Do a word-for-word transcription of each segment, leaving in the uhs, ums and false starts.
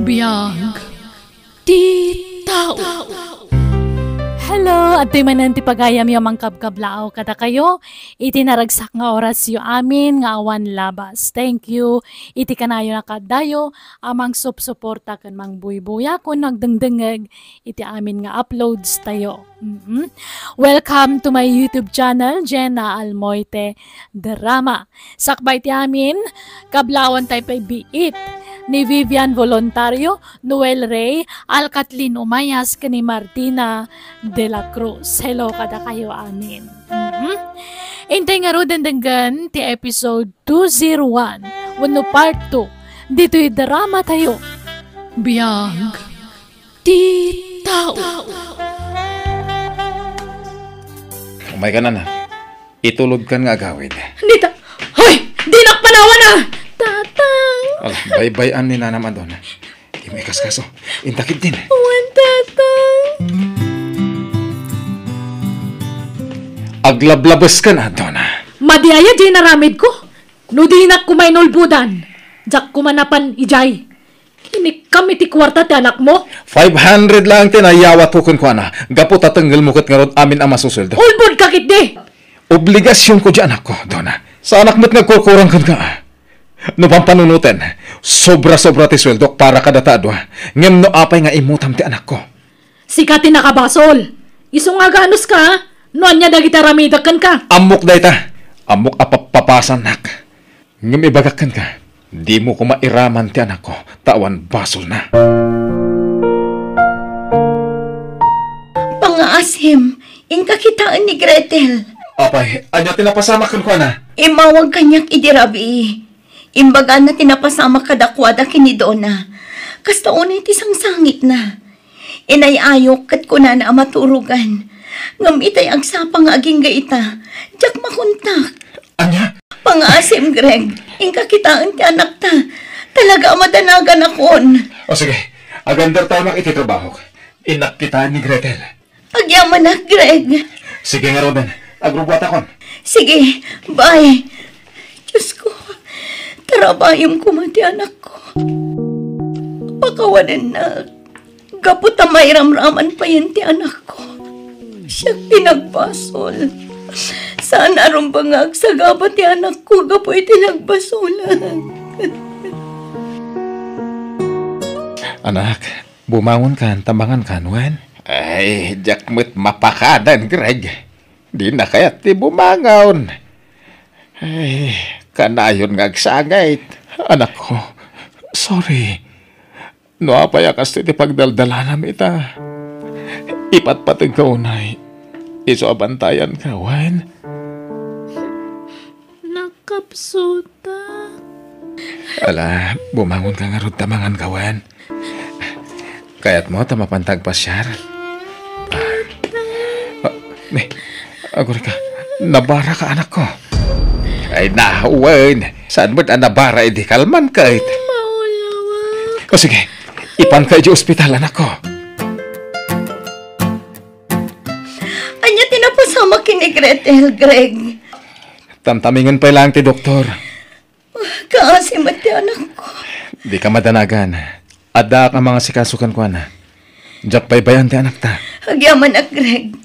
Biag ti tao. Hello! Adtoy manen ti pagayamyo a mangkabkablaaw kadakayo iti naragsak nga orasyo amin nga awan labas. Thank you iti kanayon a kaadayo a mangsupsuporta ken mangbuybuya ken agdengdengngeg iti amin nga uploads tayo. Mm-mm. Welcome to my YouTube channel, Jenna Almoite Drama. Sakbay ti amin, kablaawan tayo pay biit ni Vivian Voluntario, Noel Rey, Al Kathleen Umayas, ken ni Martina de la Cruz. Hello kadakayo amin. Mhm. Intay ngaruden denggen ti episode two zero one wenno part two ditoy drama tayo. Biag ti tao. Umay ka na, na. Itulodkan nga agawid. Dita. Hoy! Dinak panawana! Tatang! Ala, baybay-an ni Nanam a Dona. Di mo ikaskaso. Intakid din. Wen, Tatang! Aglablabes ka na, Dona. Madi aya di naramid ko. No dinak koma inulbodan, diak koma napan idiay. Inikam iti kuarta ti anakmo? Five hundred lang ti nayawatko kenkuana. Gapu ta tenggel mo ket ngarud amin a masusueldo. Ulbod ka ketdi! Obligasionko ti anakko, Dona. Saanak met nga agkurkurang kenka. No pampanunoten, sobra-sobra ti sueldok para kadata a dua. Ngem no apay nga immutam ti anakko? Sika ti nakabasol. Isu nga aganuska, no ania dagiti aramidek kenka? Ammok dayta. Ammok a pappapasannak. Ngem ibagak kenka, dimo koma iraman ti anakko, ta awan basolna. Pangaasim, inka kitaen ni Gretel. Apay, ania ti napasamak kenkuana? Immawag kaniak idi rabii. Imbagana ti napasamak kadakuada ken ni Dona. Kasta unay ti sangsangitna. Inay-ayok ket kunana a maturogan. Ngem itay agsapa nga agingga ita, diak makontak. Ania? Pangaasim, Greg. Inka kitaen ti anakta. Talaga a madanaganakon. O sige, agandar tayo mak iti trabahok. Innak kitaen ni Gretel. Agyamanak, Greg. Sige ngaruden, agrubuatakon. Sige, bye. Diosko, tarabayem koma ti anakko. Pakawanennak. Gapu ta mairamraman payen ti anakko. Siak ti nagbasol. Saan a rumbeng nga agsagaba ti anakko gapu iti nagbasolak. Anak, bumangonkan ta mangankan wen? Ay, diak met mapakadan, Greg. Dina kayat ti bumangon. Ay, kanayon nga agsangit. Anakko, sorry. No apay a kastoy ti pagdaldalanam ita, ipatpateg ka unay. Isu a bantayan ka, wen? Nakapsutak. Ala, bumangon ka ngarud ta mangan ka, wen? Kayat mo ta mapanta agpasiar? Ah, ne, agurika. Nabara ka, anakko. Ay, na, wen. Saan met a nabara idi kalman ka, it? Maulawak. O sige, ipan ka iti ospital, anakko. Ania ti napasamak ken ni Gretel, Greg? Tamtamingen pay laeng ti doktor. Kaasi met ti anakko. Dika madanagan. Addaak a mangasikaso kenkuana. Diak baybay-an ti anakta. Agyamanak, Greg.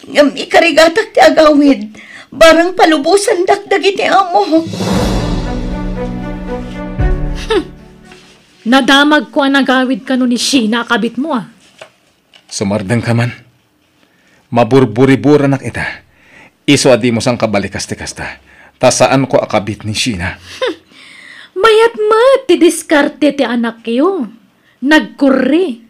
Ngem ikarigatak ti agawid. Barang palubosandak dagiti amok. Hmm. Nadamagko a nagawid kano ni Sheena a kabitmo, a. Sumardeng ka man. Maburburiburanak ita. Isu a dimo sangkabalikas ti kasta, ta saanko a kabit ni Sheena. Hmm. Mayat met ti diskarte ti anakyo. Nagkurri.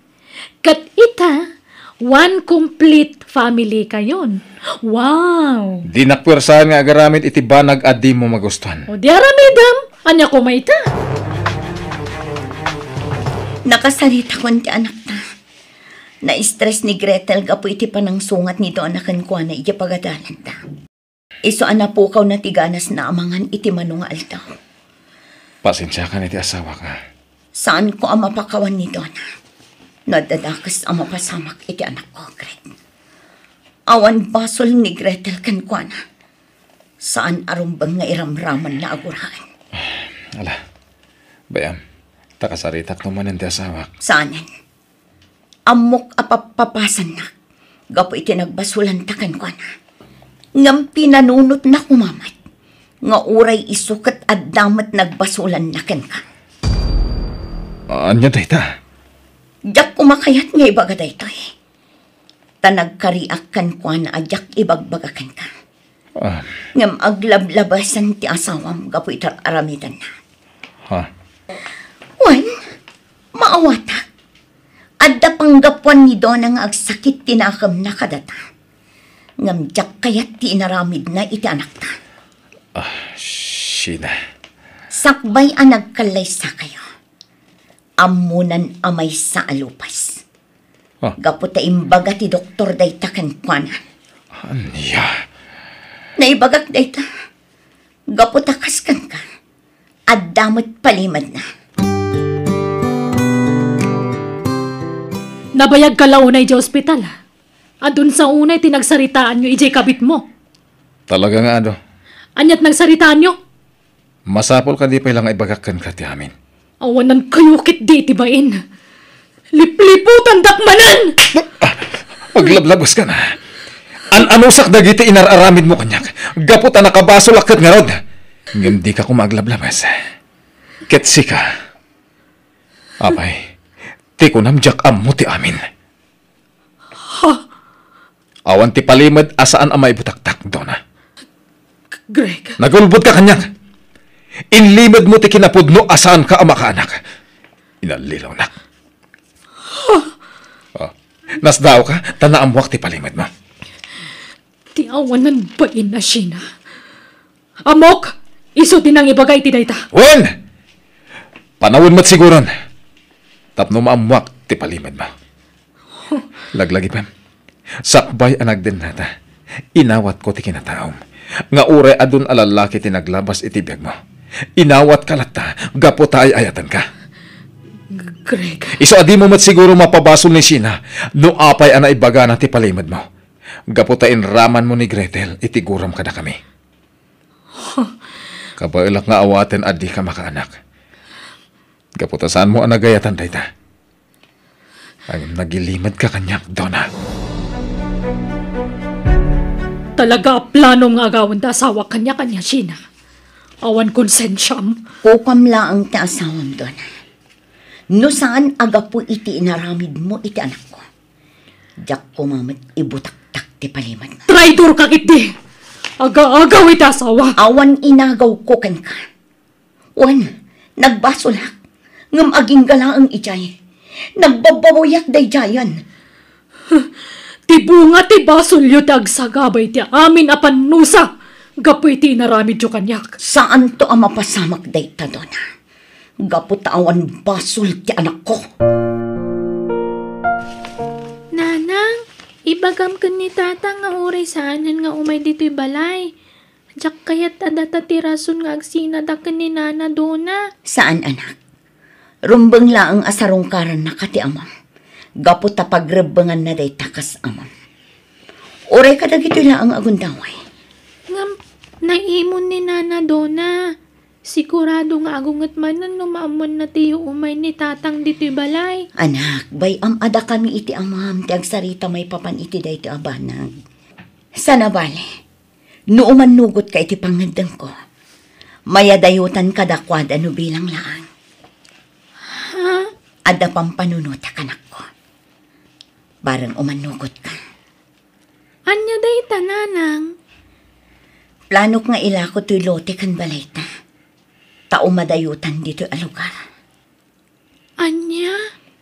Ket ita, one complete family kayon. Wow! Dinak puersaen nga agaramid iti banag a dimo magustuan. O di aramidem, ania koma ita? Nakasaritakon ti anakta. Na-stress ni Gretel gapu iti panangsungat ni Donna kenkuana idiay pagadalanda. Isu a napukawna ti ganasna a mangan iti mano nga aldaw. Pasensiakan iti asawak, a. Saanko a mapakawan ni Donna. No adda dakes a mapasamak iti anakko, Greg. Awan basol ni Gretel kenkuana. Saan a rumbeng nga iramramanna a guraen. Ala, bay-am. Ta kasaritakto manen ti asawak. Saanen. Ammok a pappapasannak gapu iti nagbasolanta kenkuana. Ngem pinanunotna koma met nga uray isu ket adda met nagbasolanna kenka. Ania dayta? Diak koma kayat nga ibaga daytoy. Ta nagkariak kenkuana a diak ibagbaga kenka. Ah. Ngem aglablabesen ti asawam gapu iti ar-aramidenna. Ha? Wen, maawatak. Adda panggapuan ni Dona nga agsakit ti nakemna kadata. Ngem diak kayat ti inaramidna iti anakta. Ah, Sheena. Sakbay a nagkallaysakayo, ammonan a maysa a lupas. Ah. Gapu ta imbaga ti doktor dayta kenkuana. Ania? Naibagak dayta. Gapu ta kas kenka, adda met palimedna. Nabayagka la unay idiay ospital. Adun sa unay ti nagsaritaanyo idiay kabitmo. Talaga nga adu. Aniat nagsaritaanyo? Masapul kadi pay la nga ibagak kenka ti amin. Awanan kayo ketdi iti bain. Lipliputandak manen! Ah, aglablabaska na. An-anusak dagiti inar-aramidmo kaniak. Gapu ta nakabasolak ket ngarud. Ngem dika koma aglablabas. Ket sika, apay, ti kunam diak ammo ti amin. Ha? Awan ti palimed a saan a maibutaktak, Dona. Greg. Nagulbodka kaniak. Inlimedmo ti kinapudno a saanka a makaanak. Inallilawnak. Ha? Oh. Nasdaawka, ta naammoak ti palimedmo. Ti awanan bain a Sheena. Ammok, isu ti nangibaga iti dayta. Wen! Panawen met siguron. Tapno maammoak ti palimedmo. Laglagipem. Sakbay a nagdennata, inawatko ti kinataom. Nga uray adun a lallaki ti naglabas iti biagmo. Inawatka latta, gapu ta ay-ayatenka. G-, Greg. Isu a dimo met siguro mapabasol ni Sheena no apay a naibagana ti palimedmo. Gapu ta inramanmo ni Gretel iti gurom kadakami. Kabaelak nga awaten a dika makaanak. Gapu ta saanmo a nagayatan dayta. Ngem nagilimedka kaniak, Dona. Talaga a planom nga agawenda asawak kaniak ania, Sheena? Awan konsensiam. Kukuam laeng ti asawam, Dona. No saan a gapu iti inaramidmo iti anakko, diak koma met ibutaktak ti palimedmo. Traidorka ketdi! Aga-agaw iti asawa! Awan inagawko kenka. Wen, nagbasolak, ngem agingga laeng idiay. Nagbabbabawiak daydiayen. Ti bunga ti basolyo ti agsagaba iti amin a pannusa gapu iti inaramidyo kaniak. Saanto a mapasamak dayta, Dona. Gapu ta awan basol ti anakko. Nanang, ibagam ken ni Tata nga uray saanen nga umay ditoy balay. Diak kayat a data ti rason nga agsinadak ken ni Nana Dona. Saan, anak. Rumbeng laeng a sarungkarannaka ti amam. Gapu ta pagrebbenganna dayta kas amam. Uray kadagitoy laeng a gundaway. Ngem naimon ni Nana Dona. Sigurado nga agunget manen no maammoanna ti umay ni Tatang ditoy balay. Anak, bay-am a dakami iti amam ti agsarita maipapan iti daytoy a banag. Sana bale, no umannugotka iti pangngeddengko, mayadayotan kadakuada no bilang laeng. Ha? Adda pampanunotak, anakko. Bareng umannugotka. Ania dayta, nanang? Planok nga ilako toy lote ken balayta. Ta umadayotan ditoy a lugar. Ania?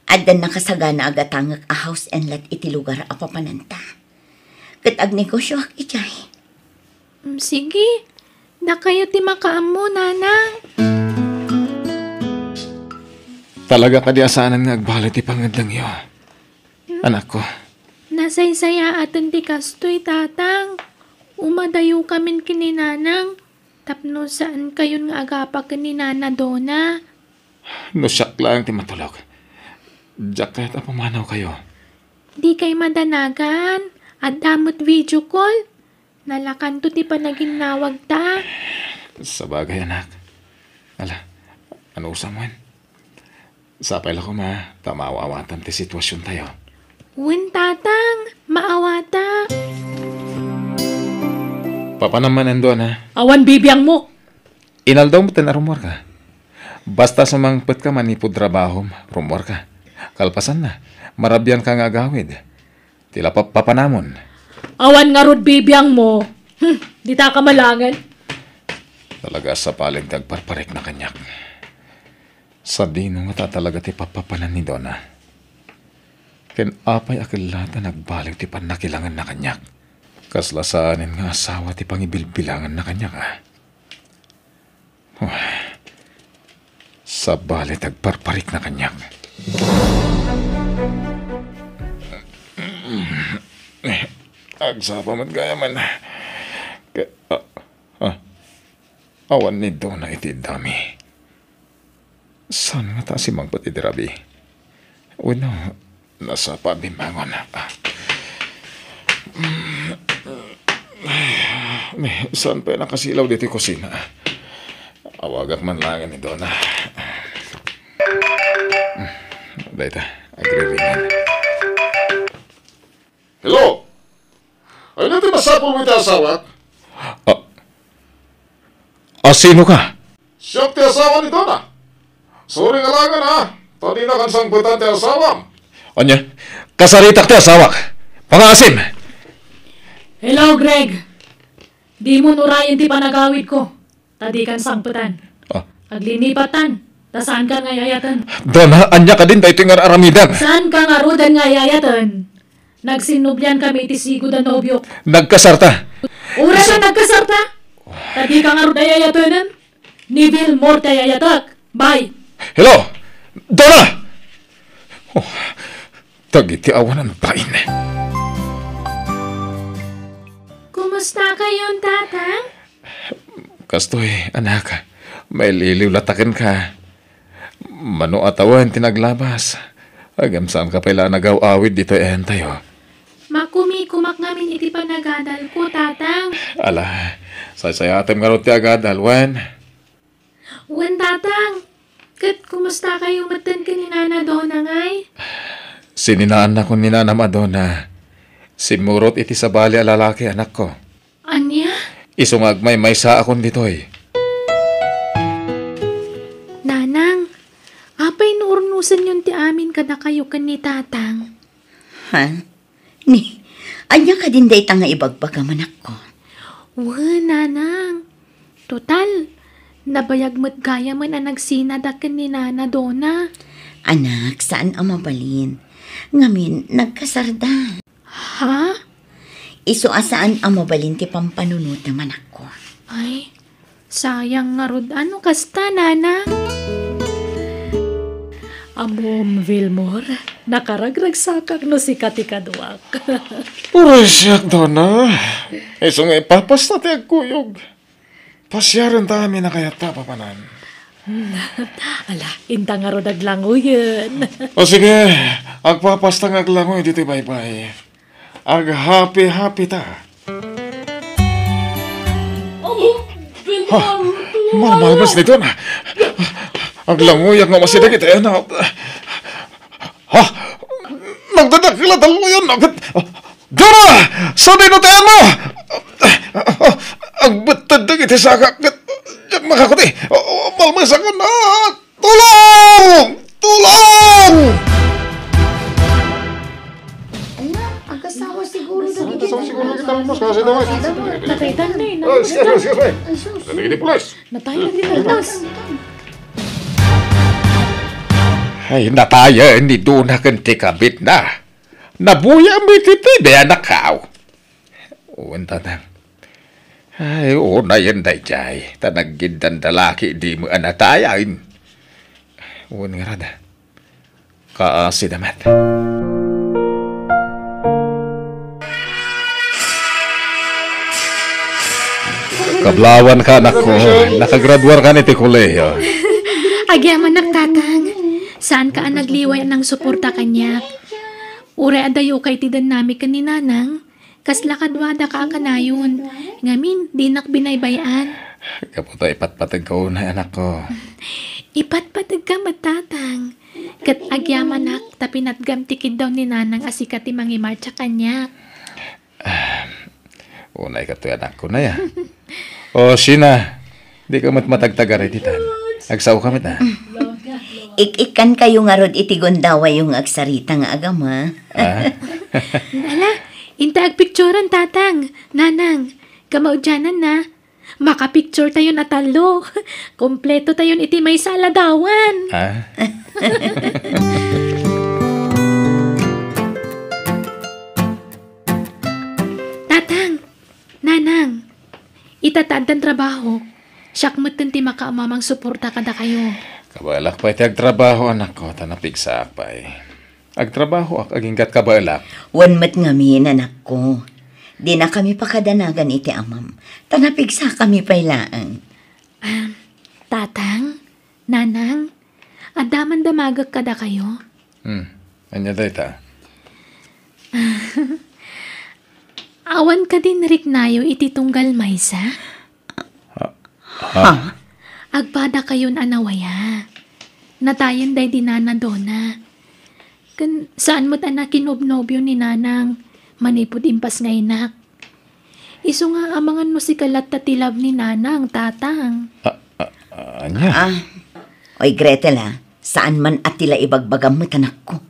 Adda nakasagana a gatangek a house and lot iti lugar a papananta. Ket agnegosioak idiay. Mm, sige. Dakayo ti makaammo, nanang. Talaga kadi a saanen nga agbalay ti pangngeddengyo, anakko? Nasaysayaaten ti kastoy, tatang. Umadayokamin ken ni nanang. Tapno saankayon nga agapa ken ni Nana Dona. No siak laeng ti matulog, diak kayat a pumanawkayo. Dikay madanagan, adda met video call. Nalakanto ti panaginnawagta. Sabagay, anak. Ala, anusam wen? Sapay la koma, ta maawatam ti situasiontayo. Wen, Tatang, maawata. Papanam man, Dona. Awan bibiangmo. Inaldaw metten a rummuarka. Basta sumangpetka manipud trabahom, rummuarka. Kalpasanna, marabianka nga agawid. Ti la pap-, papanamon. Awan ngarud bibiangmo. Hmm, dita ka malangen. Talaga a sabali ti agparparikna kaniak. Sadino ngata talaga ti papapanan ni Dona? Ken apay a kellata nagbaliw ti pannakilangenna kaniak? Kasla saanen nga asawa ti pangibilbilanganna kaniak, a? Sabali ti agparparikna kaniak. Agsapa met gayamen. Ka-, ah, ah. Awan ni Dona iti iddami. Saan ngata a simangpet idi rabii? Wenno, nasapa a bimmangon. Ah. Ni, saan pay a nakasilaw ditoy kusina? Awagak man laengen ni Dona. Dayta, agriringan. Hello? Ania ti masapulmo iti asawak? Ah, ah, sino ka? Siak ti asawa ni Dona. Suri nga laengen, ha? Ta dinakan sangpetan ti asawam. Ania? Kasaritak ti asawak. Pangaasim! Hello, Greg. Dimo nurayen ti panagawidko. Ta dikan sangpetan. Ah. Aglinipattan, ta saankan nga ay-ayaten. Dona, ania kadin daytoy nga ar-aramidem? Saanka ngaruden nga ay-ayaten? Nagsinnubliankami iti sigud a nobiok. Nagkasarta. Uray a nagkasarta? Ta dika ngarud ay-ayatenen? Ni Vilmor ti ay-ayatek. Bye. Hello? Dona! Oh, dagiti awanan bain. Kumusta kayon, Tatang? Kastoy, anak, mailiwliw latta kenka. Mano a tawen ti naglabas. Ngem saanka pay la a nagaw-awid ditoy ayantayo. Makumikumak ngamin iti panagadalko, Tatang. Ala, saysayatem ngarud ti agadal, wen? Wen, Tatang. Ket kumusta kayo metten ken ni Nana Dona, ngay? Sininaannakon ni Nanam a Dona. Simmurot iti sabali a lalaki, anakko. Ania? Isu nga agmaymaysaakon ditoy. Nanang, apay no urnosenyon ti amin kadakayo ken ni Tatang? Ha? Ni, ania kadin dayta nga ibagbagam, anakko? Wen, Nanang. Total, nabayag met gayamen a nagsinadak ken ni Nana Dona. Anak, saan a mabalin. Ngamin, nagkasarda. Ha? Isu a saan a mabalin ti pampanunotem, anakko. Ay, sayang ngarud a no kasta, Nana. Ammom, Vilmor, nakaragragsakak no sika ti kaduak. Uray siak, Dona. Isu nga ipapasta ti agkuyog. Pasiarenta amin a kayat ta a papanan. Ala, inta ngarud aglanguyen. O sige, agpapasta nga aglanguy ditoy baybay. Aghappy-happy ta. Amo, Ha? Malmalmes ni Dona. Aglanguyak nga masidag iti anak. Ha? Nagdadakkel a dalluyon, agad. Dora! Sadino ti ayanmo? Agbetted dagiti sakak ket diak makakuti. Malmesakon, ah! Tulong! Tulong! Ala, agasawa siguro dagiti. Agasawa siguro dagiti. Mas kasi daw. Nakaitan na eh. Oh, excuse me, excuse me. Ay, sus. Dagiti pulis. Natayen dagiti pulis. Ay, natayen ni Dona ken ti kabitna. Nabuyam iti T V, anak, aw. Wen, Tatang. Ay, unayen daydiay, ta naggiddandalaki dimo a natayen. Wen, ngarud, kaasida met. Kablawanka, anakko. Nakagraduarkan iti kolehiyo. Agyamanak, Tatang. Saanka a nagliway a nangsuporta kaniak. Uray adayo kay ti dennami ken ni Nanang, kasla kaduadaka a kanayon. Ngamin, dinak binaybay-an. Gapu ta ipatpategka unay, anakko. Ipatpategka met, Tatang. Inatgam ti kiddaw ni Nanang a sika ti mangimarcha kaniak. Ah, unay katoy, anakko, nay, a. O, Sheena, dika met matagtagari ditan. Agsaoka met, a. Ik-ikkankayo ngarud iti gundawayyo nga agsarita nga agama. Ah? Ala, inta agpicturan, Tatang, Nanang. Kamaudiananna, makapicturetayon a tallo. Kompletotayon iti maysa a ladawan. Ah? Tatang, Nanang, ita ta addan trabaho, siak metten ti makaammo a mangsuporta kadakayo. Kabaelak pay ti agtrabaho, anakko, ta napigsaak pay. Agtrabahoak agingga't kabaelak. Wen met ngamin, anakko. Dinakami pakadanagan iti amam, ta napigsakami pay laeng. Ah, Tatang, Nanang, adda man damagek kadakayo? Hmm. Ania dayta? Awan kadin riknayo iti tunggal maysa? Ha? Ha? Agpadakayon a nawaya. Natayen daydi Nana Dona. Ken saan met a nakinobnobio ni Nanang manipud impasngaynak. Isu nga amangan no sika latta ti love ni Nanang, Tatang. A-, a-, ania? Ah. Oy, Gretel, a, saan man a ti la ibagbagam met, anakko.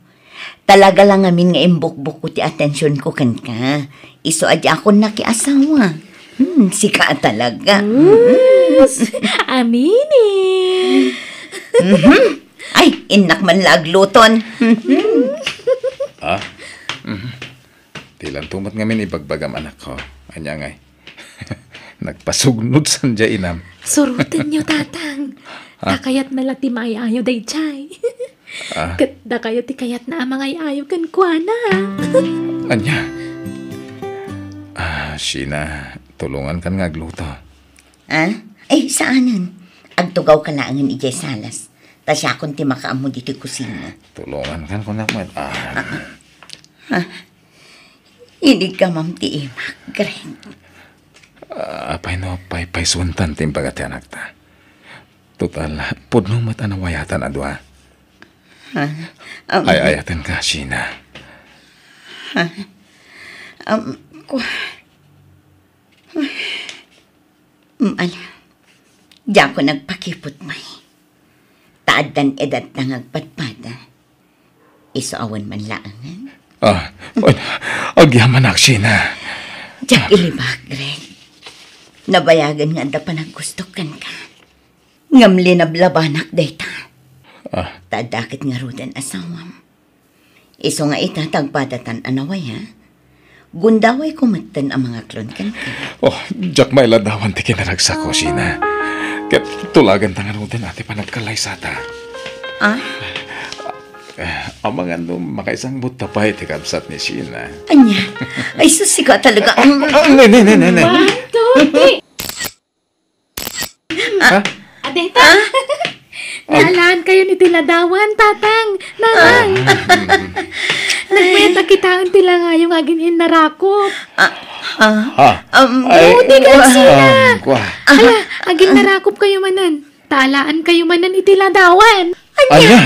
Talaga la ngamin nga imbukbukko ti atensionko kenka. Isu a diakon nakiasawa. Hmm, sika a talaga. Sus, amini. Mhm. Ay, innak man la agluton. Mhm. Ah? Mhm. Dilanto met ngamin ibagbagam, anakko. Ania ngay? Nagpasugnod saan diay inam. Surotenyo, Tatang. Ah? Ta kayatna la ti maay-ayo daydiay. Ah? Ket dakayo ti kayatna a mangay-ayo kenkuana. Ania? Ah, Sheena, tulongankan nga agluto. Ah? Ay, saanen. Agtugawka laengen idiay salas. Ta siakon ti makaammo ditoy kusina. Tulongankan, kunak met. Ah. Ah. Iniggamam ti imak, Greg. Ah, apay no paypaysuentan ti imbaga ti anakta? Total, pudno met a nawayatan a dua. Ha? Um, Ay-ayatenka, Sheena. Ha? Um, ku-, um, ala. Diakon agpakiput, may. Ta addan edadta nga agpadpada. Isu awan man laengen. Ah, wen, agyamanak, Sheena. Diak ilibak, Greg. Nabayagen nga adda panaggustok kenka. Ngem linablabanak dayta. Ah. Ta adda ket ngaruden asawam. Isu nga ita ta agpadatan a nawaya, gundawayko metten a mangaklon kenka. Oh, diak mailadawan ti kinaragsakko, Sheena. Ket tulaganta ngaruden a ti panagkallaysata. Ah? Eh, amangan no makaisangbutta pay ti kabsat ni Sheena. Ania? Ay, sus, sika talaga. Ah, ah, ne, ne, ne, ne, ne. One, two, three. Ha? Adeta? Ah? Naalaan kayon iti ladawan, Tatang, Nanang. Ah. Nagmayat a kitaen ti langayo nga agin-innarakop. Ah, ah. Ha? Um, Ay, Buti ka, ah, Sheena. Kua. Ala, agin-innarakop kayo manen. Taalaan kayo manen iti ladawan. Ania? Ania?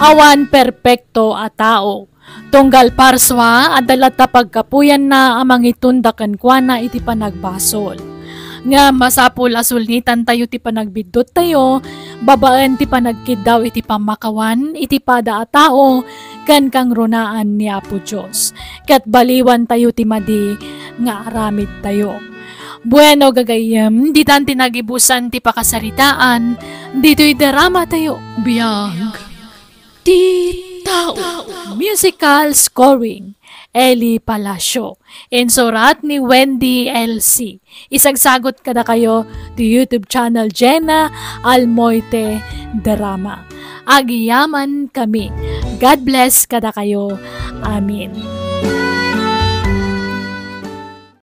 Awan perpekto a tao. Tunggal parsua, adda latta paggapuyanna a mangitunda kenkuana iti panagbasol. Ngem masapul a sulnitantayo ti panagbiddutayo babaen ti panagkiddaw iti pammakawan iti pada a tao ken kangrunaan ni Apo Dios, ket baliwantayo ti madi nga aramidtayo. Bueno, gagayyem, ditan ti nagibusan ti pakasaritaan ditoy dramatayo. Biag ti tao. Musical scoring, Eli Palacio. Insurat ni Wendy L C. Isagsagot kadakayo ti YouTube channel Jenna Almoite Drama. Agyamankami. God bless kadakayo. Amen.